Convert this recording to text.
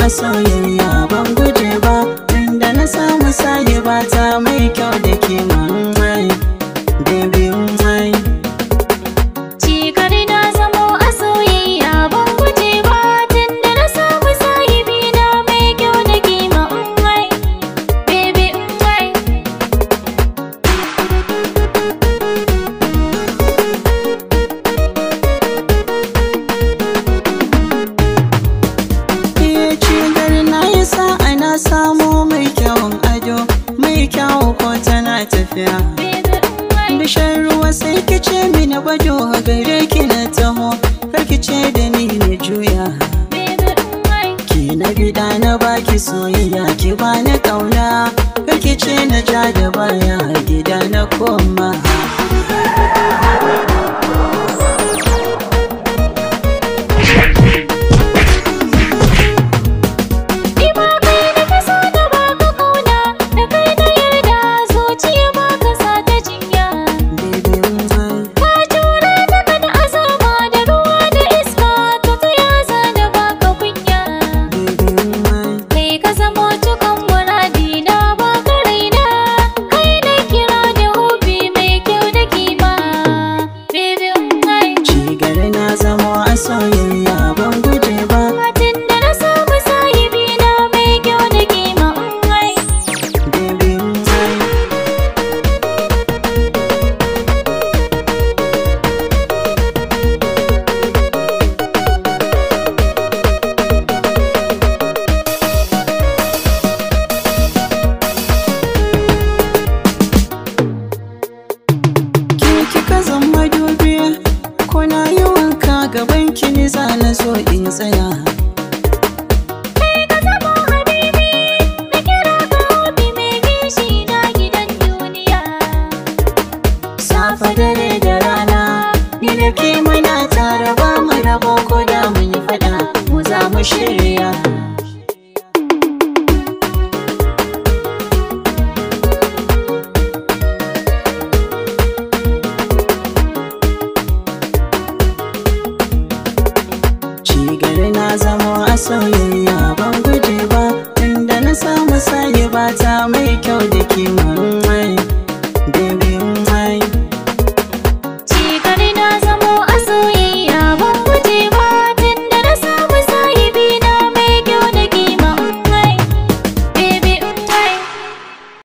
a soyayya ban guje ba, tunda na samu sahiba ta mai kyau da kima. Baby, Cikar na zamo a soyayya ban guje ba, tunda na samu sahibi na mai kyau da kima. Baby, Cikar na yi sa'a na samu mai kyawun ado, mai kyawu ko tana tafiya. Bishan ruwa sai kice mini bado, gare ki na taho, kar kice da ni na juya. Ki na gida na baki soyayya, ki bani kauna, kar kice na ja da baya, gida na koma. Ni ma kai na fi so na baka kauna, da kai na yarda zuciya baka sa ta jinya. Baby, Ka jure daga na azaba da ruwa da iska, to ta ya zana baka kunya. Baby, Kai ka zamo cikon muradi na baka raina, kai na kira da hobi mai kyau da kima. Baby, Cigari na zamo a soyayya ban guje ba, Tunda na samu sahibi na mai kyau da kima. Baby, Ke kika zama dubi, ko na yi wanka gaban ki ni za na so in tsaya. Kai ka zamo habibi, na kira ka hobi mai kishi na gidan duniya. Safa dare da rana, ni da ke muna tare ba mu rabo ko da mun yi fada, mu za mu shirya. Cigari na zamo a soyayya ban guje ba, tunda na samu sahiba ta mai kyau da kima.